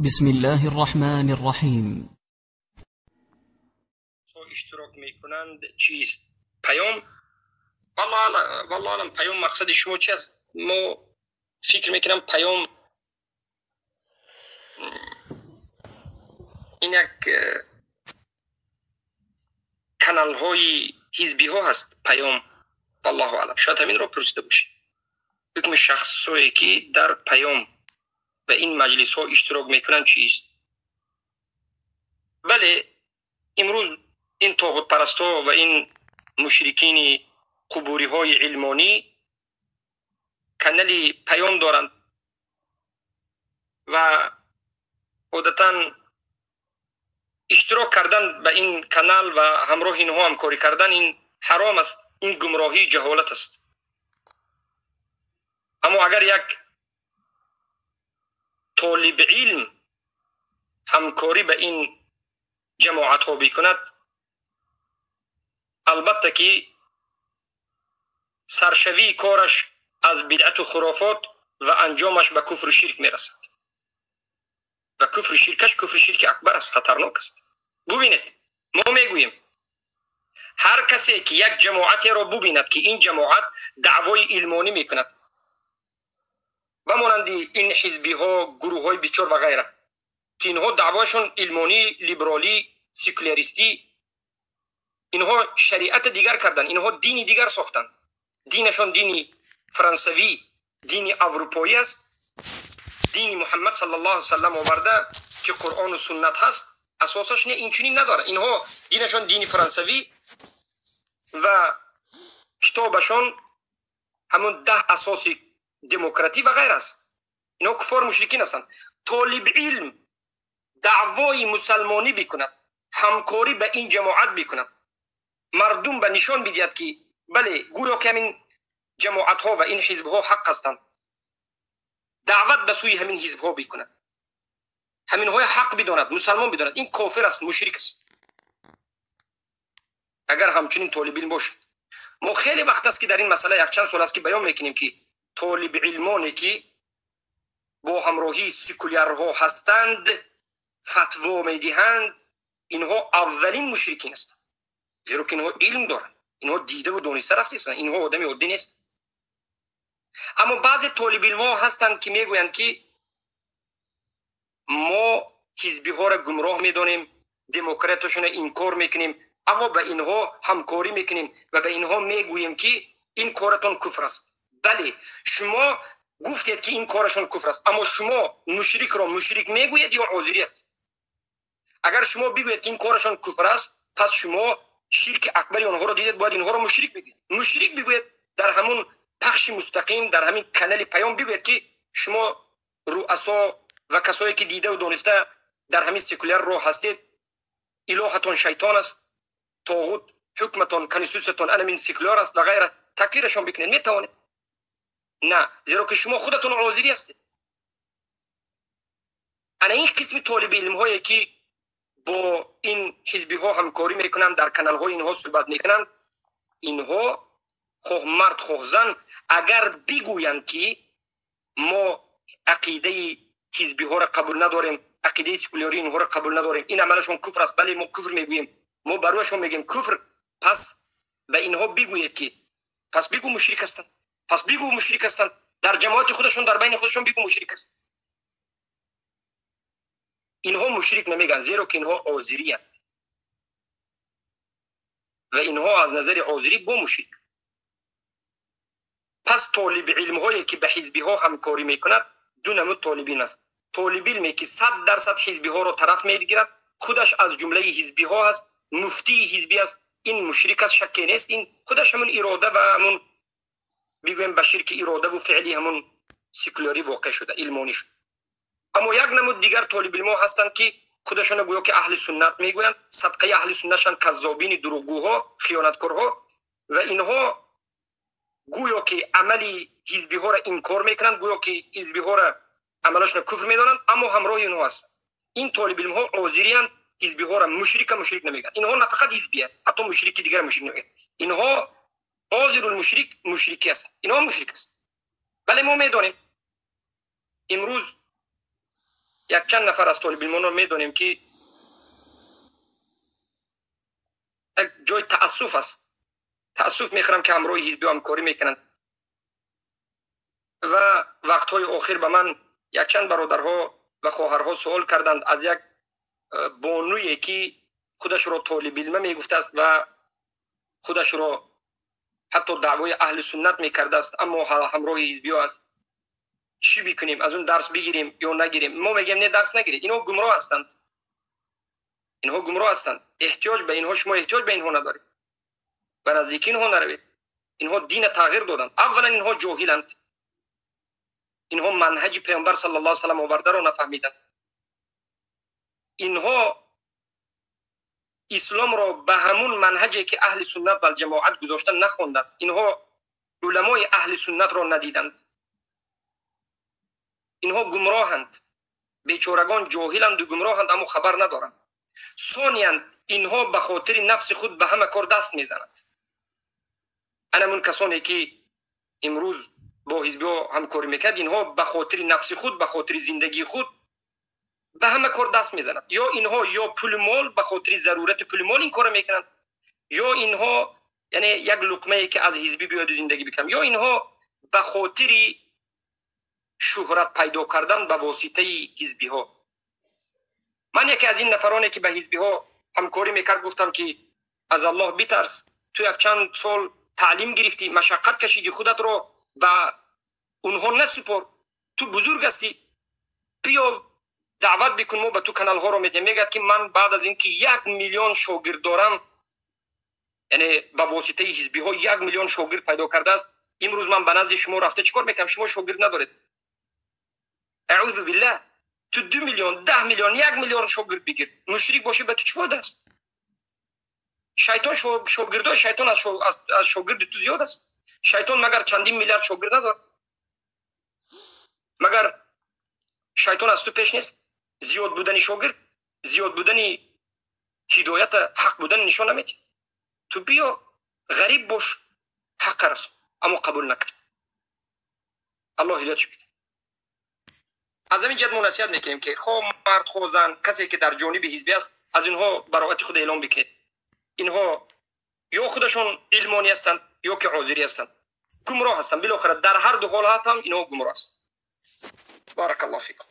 بسم الله الرحمن الرحیم. اشتراک میکنند چیست؟ پیام؟ والله اعلم. پیام مقصد شما چی است؟ ما فکر میکنم پیام این یک کانال های حزبی ها هست. پیام والله اعلم، شاید همین رو پرسیده باشید. حکم شخصایی که در پیام و این مجلس ها اشتراک میکنند چیست؟ بله، امروز این طاغوت پرست ها و این مشرکین قبوری های علمانی کانال پیام دارند و عادتا اشتراک کردن به این کانال و همراه اینها همکاری کردن این حرام است، این گمراهی جهالت است. اما اگر یک طالب علم همکاری به این جماعت ها بکند، البته که سرشوی کارش از بدعت و خرافات و انجامش به کفر و شرک میرسد و کفر شرکش کفر شرک اکبر است، خطرناک است. ببینید، ما میگوییم هر کسی که یک جماعت را ببیند که این جماعت دعوای علمانی میکند و مانند این حزبی ها، گروه های بیچار و غیره، که اینها دعواشون علمانی، لیبرالی، سکولاریستی، اینها شریعت دیگر کردن، اینها دینی دیگر ساختند. دینشون دینی فرانسوی، دینی اروپایی است. دین محمد صلی الله علیه و سلم آورده که قرآن و سنت هست، اساسش نه این چنین نداره. اینها دینشون دینی فرانسوی و کتابشون همون 10 اساس دموکراتی و غیر است. اینها کفار مشرکین هستند. طالب علم دعوای مسلمانی بکند، همکاری به این جماعت بکند، مردم به نشان بدهد که بله گویا که همین جماعت ها و این حزب ها حق هستند، دعوت به سوی همین حزب ها بکند، همین های حق بداند، مسلمان بداند، این کافر است، مشرک است. اگر همچنین طالب علم باشد. ما خیلی وقت است که در این مسئله یک چند سال است که بیان میکنیم که طالب علمانی که با همراهی سکولارها هستند، فتوا میدهند، اینها اولین مشرکین هستند، زیرا که اینها علم دارند، اینها دیده و دانسته رفته هستند، اینها آدم عادی نیست. اما بعضی طالب علم ها هستند که میگویند که ما حزبی ها را گمراه میدانیم، دموکراتشون را انکار میکنیم، اما به اینها همکاری میکنیم و به اینها میگوییم که این کارتون کفر است. بله، شما گفتید که این کارشون کفر است، اما شما مشرک را مشرک میگویید یا عذری است؟ اگر شما بگویید که این کارشون کفر است، پس شما شرک اکبر آنها را دیدید، باید اینها را مشرک بگویید. مشرک بگویید در همون پخش مستقیم، در همین کانال پیام بگویید که شما رؤسا و کسایی که دیده و دانسته در همین سکولار رو هستید، الهتون شیطان است، طاغوت حکمتون، constitution تون همین سکولار است و غیره، تکفیرشون بکنید. میتوانید؟ نه، زیرا که شما خودتون عاذری هستید. انا این قسم طالب علم هایی که با این حزبی ها همکاری میکنند، در کانال های اینها صحبت میکنند، اینها خواه مرد خواه زن اگر بگویند که ما عقیده حزبی ها را قبول نداریم، عقیده سکولاری اینها را قبول نداریم، این عملشون کفر است، بله ما کفر میگوییم، ما برایشون میگیم کفر، پس به اینها بگویید که پس بگو مشرک هستند، پس بگو مشرک هستند، در جماعت خودشون، در بین خودشون بگو مشرک هستند. اینها مشرک نمیگن، زیرا که اینها عاذری اند و اینها از نظر عاذری با مشرک. پس طالب علم هایی که به حزبی ها همکاری میکند دو نمود طالب علم است. طالب علمی که 100% حزبی ها را طرف میگیرد، خودش از جمله حزبی ها است، مفتی حزبی است، این مشرک است، شکی نیست، این خودش همون اراده و همون بگویم به شرک اراده و فعلی همون سکولاری واقع شده، علمانی شده. اما یک نمود دیگر طالب علم ها هستند که خودشان گویا که اهل سنت میگویند، صدقه اهل سنتشان کذابین، دروغگوها، خیانتکارها، و اینها گویا که عملی حزبی ها را انکار میکنند، گویا که حزبی ها را عملشان کفر میدانند، اما همراه اینها هستند. این طالب علم ها عاذری اند، حزبی ها را مشرک مشرک نمیگن. اینها نه فقط حزبیه، حتی مشرک دیگر مشرک نمیگن. اینها عاذر المشرک مشرکی است، اینها مشرک است. بله ما میدانیم امروز Як чанд нафар аз толибилмонро медонем, ки як ҷои таассуф аст. Таассуф мехӯрам, ки ҳамроҳи ҳизбиҳо ҳамкорӣ мекунанд. Ва вақтҳои охир ба ман якчанд бародарҳо ва хоҳарҳо суол карданд аз як бонуе, ки худашро толибилма мегуфтааст ва худашро ҳатто даъвои аҳли суннат мекардааст, аммо ҳамроҳи ҳизбиҳо аст. Чӣ бикунем? Аз он дарс бигирем ё нагирем? Мо мегӯем, не, дарс нагиред, инҳо гумроҳ ҳастанд, инҳо гумроҳ ҳастанд. Эҳтиёҷ ба инҳо, шумо эҳтиёҷ ба инҳо надоред, ба наздики инҳо наравед. Инҳо дина тағйир доданд. Аввалан, инҳо ҷоҳиланд, инҳо манҳаҷи паёмбар саллаллоҳу алайҳи васаллам овардаро нафаҳмиданд. Инҳо исломро ба ҳамун манҳаҷе, ки аҳли суннат валҷамоат гузошта, нахонданд. Инҳо уламои аҳли суннатро надиданд. Инҳо гумроҳанд, бечорагон ҷоҳиланду гумроҳанд, аммо хабар надоранд. Сониян, инҳо ба хотири нафси худ ба ҳама кор даст мезананд. Анамун касоне, ки имрӯз бо ҳизбиҳо ҳамкорӣ мекард, инҳо ба хотири нафси худ, ба хотири зиндагии худ ба ҳама кор даст мезанад. Ё инҳо ё пули мол, ба хотири зарурати пули мол ин корро мекунанд, ё инҳо, яъне, як луқмае, ки аз ҳизбӣ биёду зиндагӣ бикунам, ё инҳо ба хотири шӯҳрат пайдо кардан ба воситаи ҳизбиҳо. Ман яке аз ин нафароне, ки ба ҳизбиҳо ҳамкорӣ мекард, гуфтам, ки аз Аллоҳ битарс. Ту якчанд сол таълим гирифтӣ, машаққат кашидӣ, худатро ба онҳо насупор. Ту бузург ҳастӣ, биё даъват бикун, мо ба ту каналҳоро медиҳем. Мегӯяд, ки ман баъд аз ин ки 1 миллион шогирд дорам, яъне ба воситаи ҳизбиҳо 1 миллион шогирд пайдо кардааст, имрӯз ман ба назди шумо рафта чӣ кор мекунам? Шумо шогирд надоред. Аъузу биллаҳ. Ту 2 миллион, 10 миллион, 1 миллион шогирд бигир, мушрик бошӣ, ба ту чӣ фоида аст? Шайтон, шогирдои шайтон аз шогирди ту зиёд аст. Шайтон магар чандин миллиард шогирд надорад? Магар шайтон аз ту пеш нест? Зиёд будани шогирд зиёд будани ҳидоята, ҳақ будани нишон наметиҳад. Ту биё, ғариб бош, ҳаққа расон. Аммо қабул накард. Аллоҳ ҳидоятш бидад. Аз ҳамин ҷиҳат мо насиҳат мекунем, ки хо мард, хо зан, касе ки дар ҷониби ҳизбӣ аст, аз инҳо бароати худ эълон бикунед. Инҳо ё худашон илмонӣ ҳастанд, ё ки ҳозирӣ ҳастанд, гумроҳ ҳастанд. Билохира дар ҳар ду ҳолат ҳам инҳо гумроҳ ҳастанд. Баракаллоҳу фикум.